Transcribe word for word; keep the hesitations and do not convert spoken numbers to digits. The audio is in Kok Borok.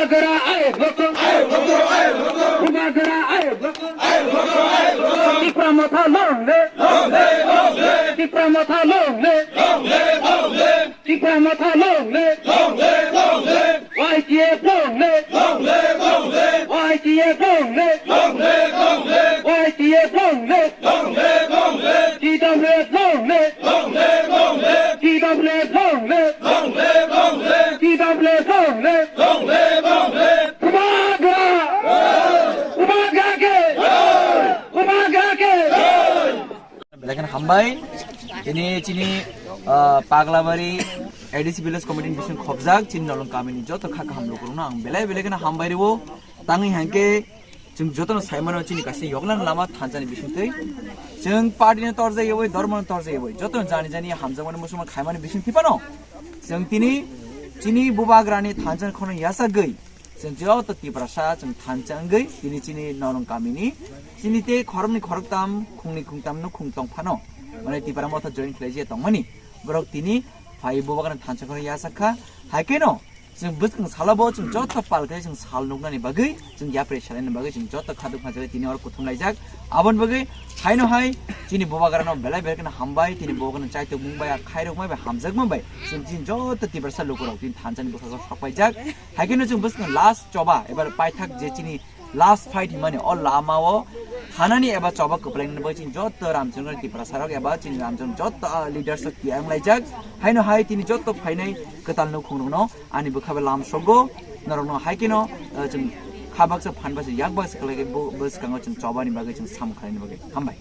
Bubagra ayuk rokho. Bubagra ayuk rokho. Tipra Motha long live. Tipra Motha long live. Tipra Motha long live. Y T F long live. Y T F long live. Y T F long live. T W F long live. T W F long live. T W F long live. Bubagra! Bubagra ke! Bubagra ke! Belai kheno hambai. Tini chini, ah, Paglabari A D C Village Committee ni bising khobjak chini Nolong kamini joto kha kaham lukurokno ang belai belai kheno hambai rwo. Tangwi hangke chwng jotono saimano chini kaisa yoklan lama thansa ni bisingtwi. Chwng party no torjak yaboi, dhormo no torjak yaboi. Jotono jani jani hamjakmani musulman khaimani bising thipano. Chwng tini chini Bubagrani thansa ni khorang yachagwi chwng joto Tiprasa chwng thansa wngwi tini chini Nolong kamini chini tei khoroknwi khoroktam khungni khungtam no khung tong phano. Mane Tipra Motha join khlaijak tongmani. Borok tini phai Bubagrani thansa khorang yachak kha. Hai kheno chwng bwskang salo bo chwng joto pal khe chwng sal nuknani bagwi, chwng yapri salaini bagwi chwng joto khaduk khajagwi tini oro kuthum laijak. Aboni bagwi haino hai chini Bubagrano belai belai kheno hambai, tini Bubagrano chaitok mung bai, khairok mai bai, hamjakma bai chwng chini joto Tiprasa lukurok tini thansani bwkhago sok paijak. Hai kheno chwng bwskang last choba ebar paithak je chini last fight himani o lama o thanani eba choba kwplainani bagwi chini joto Ramchandra Tiprasa rok eba chini Ramchandra joto, ah, leaders rok tiyang laijak. Haino hai tini joto phainai kwtal nukhung rokno ani bwkha bai lam sogo norokno hai kheno, ah, chwng kha baksa phan baksa yak baksa khlai khe bo bwskango chwng chobani bagwi chwng sam khlaini bagwi hambai.